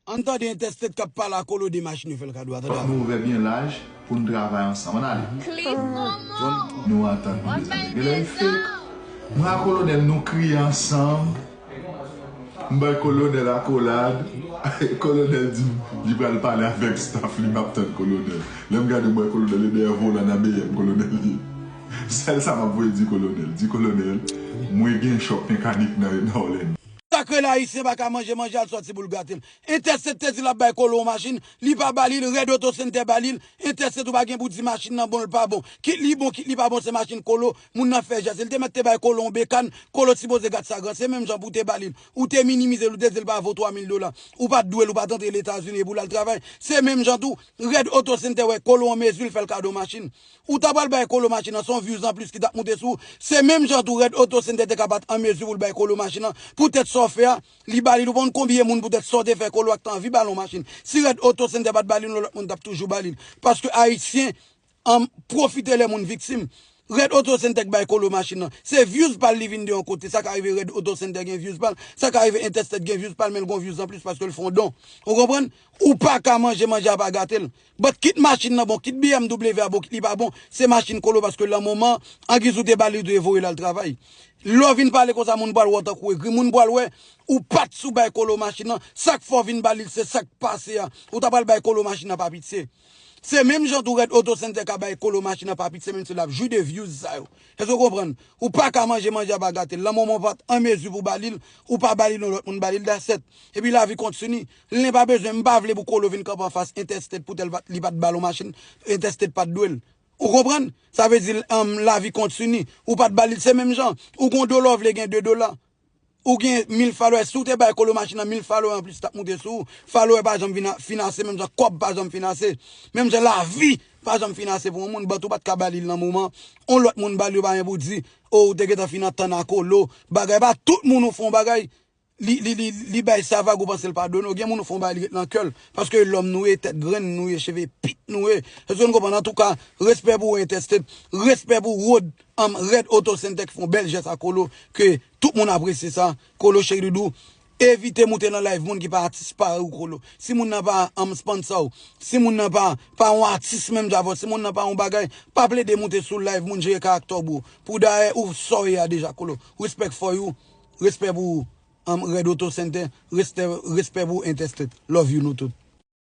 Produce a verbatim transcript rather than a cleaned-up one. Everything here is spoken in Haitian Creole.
Ann tande Entèstet k ap pale a Kolo de machin yo fè l kado a, tande. Fòk nou ouvè byen laj pou n travay ansanm. Ann ale. John, nou antann nou dezame. Genlè l fake. Mwen ak Kolonèl, nou kriye ansanm. M bay Kolonèl akolad. Kolonèl di m li pral pale avèk staff li, m ap tann Kolonèl. Lè m gade m wè Kolonèl, e dèyè volan nan B M Kolonèl ye. Sèl sa m ap voye di Kolonèl. Di Kolonèl, mwen gen chòk mekanik nan Orlando. Sa k rele Ayisyen pa ka manje manje al sòti pou l gate l. Entèstet te di l ap bay Kolo yon machin, li pa ba li l, Red Auto Center ba li l. Entèstet ou pa gen pou di machin nan bon l pa bon. Kit li bon, kit li pa bon, se machin Kolo, moun nan fè jès. Li te mèt te bay Kolo yon bekàn, Kolo t sipoze gad sa gran. Se menm jan pou w te ba li l. Ou te minimize l, ou te di l pa vo twa mil dola. Ou pa t dwe l, ou pa t antre Letazini e pou l al travay. Se menm jan tou, Red Auto Center wè Kolo an mezi, l fè l kado machin. Ou ta pral bay Kolo machin nan, se yon views anplis ki t ap moute sou ou. Se menm jan tou Red Auto Center te ka pa t an mezi pou l bay Kolo machin nan. Poutèt sa w fè a, li ba li l. Ou konn konbyen moun poutèt sa w te fè Kolo a k ta anvi ba l yon machin. Si Red Auto Center pa t ba li l, yon lòt moun t ap toujou ba li l. Paske Ayisyen an pwofite lè moun viktim. Red Auto Center k bay Kolo machin nan. Se views pa l li vin de yon kote. Sa ka rive Red Auto Center gen views pa l. Sa ka rive Entèstet gen views pa l, men l gon views anplis paske l fè yon don. Ou konprann? Ou pa ka manje manje a pa gate l. But kit machin nan bon, kit B M W a bon, kit li pa bon, se machin Kolo paske lan moman, angiz ou te ba li, ou dwe voye l al travay. Lè w vin pale konsa, moun pral wè w tankou egri, moun pral wè ou pa t sou bay Kolo machin nan, sa k fè w vin ba li l, se sa k pase a. Ou ta pral bay Kolo machin nan pa pitye. Se menm jan tou Red Auto Center ka bay Kolo machin nan pa pitye, menm si l ap jwi de views sa yo. Èske w konprann? Ou pa ka manje manje a pa gate l. Lan moman w pa t an mezi pou ba li l, ou pa ba li l, yon lòt moun ba li l, that's it. Epi lavi kontini. Len pa bezwen, m pa vle pou Kolo vin kanpe anfas Entèstet poutèt li pa t ba l yon machin, Entèstet pa t dwe l. Ou konprann? Sa vle di, um, lavi kontini. Ou pa t ba li l, se menm jan. Ou gon dola, w vle gen de dola. Ou gen mil followers, si w te bay Kolo machin nan, mil followers anplis t ap moute sou ou. Followers pa janm vin a- fin ase, menm jan kòb pa janm fin ase. Menm jan lavi pa janm fin ase pou yon moun, but ou pa t ka ba li l nan moman. On lòt moun ba li, ou pa gen pou di, o, ou te gentan fin antann a Kolo. Bagay pa tout moun ou fè yon bagay, li, li, li, li bay sa vag, ou panse l padone w. Gen moun ou fè yon bagay, li ret nan kè l. Paske lòm nou ye, tèt grenn nou ye, cheve pit nou ye. Èske nou konprann? Antouka, respè pou ou, Entèstet. Respè pou Rod, um, Red Auto Center ki fè yon bèl jès a Kolo, ke tout moun apresye sa. Kolo cheri doudou, evite moute nan live moun ki pa atis parèy ou, Kolo. Si moun nan pa, um, sponsor w, si moun nan pa, pa yon atis menm jan avè w, si moun nan pa yon bagay, pa plede moute sou live moun, jere karaktè w, bro. Pou dayè, ou sa w ye a deja, Kolo. Respect for you. Respè pou ou. Um, Red Auto Center, respè, respè pou Entèstet. Love you nou tout.